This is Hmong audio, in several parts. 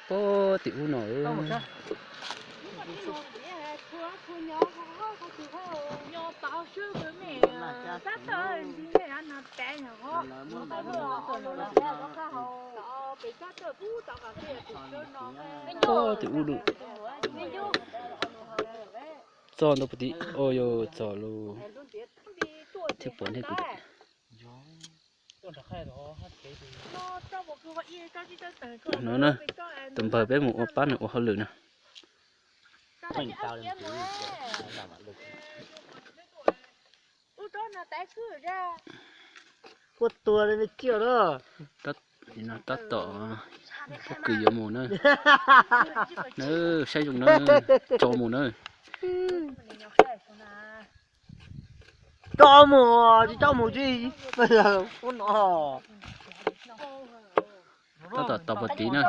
Pob tim ub no. Pob tim ub lawm. Txog ntawm puag tim, o yog txog lawm. Thiab pom nej kuv no na, tus npawg peb mus ua pab nws ua hauj lwm na. Ua tua li tsiaj na. Tab tom pob kws yuav mus na. Na, saib zoo na, tso mus na. Tso mus, tsis tso mus tsis ua no. Tab tom tos puag tid na.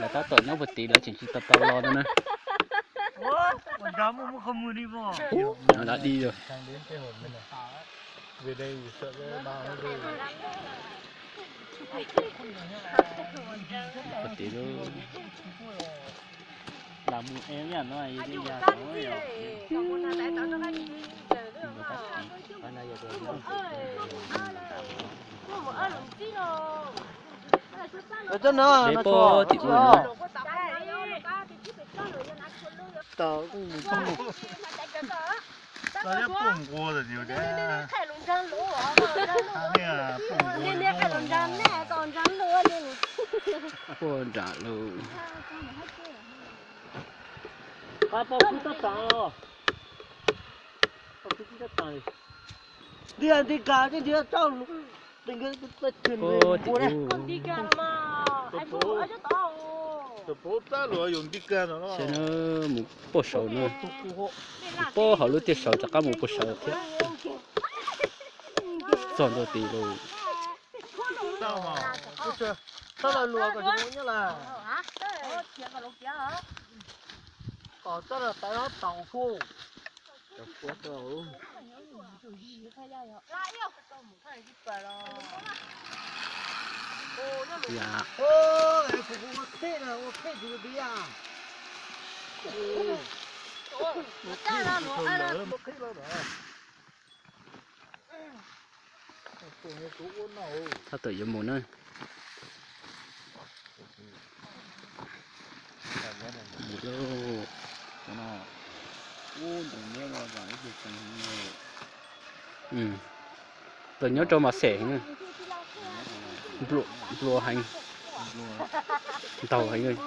Lawv tab tom nyob puag tid, lawv tseem tsis tau tau los no na. Lawv di os. Puag tid lawm. Lam mus ev yam no, tab sis no, de pob tim ub no. Puag nram lawm. Ntiag nti kas, ntiag tau. Puag tim ub. Saib na, mus puag saud na. Puag hauv lub tiaj saud rov qab mus puag saud thiab. Txog ntua tid lawm. Tab tom yuav mus na. Los nyob rau mas xem heev, nplua heev, ntaug heev.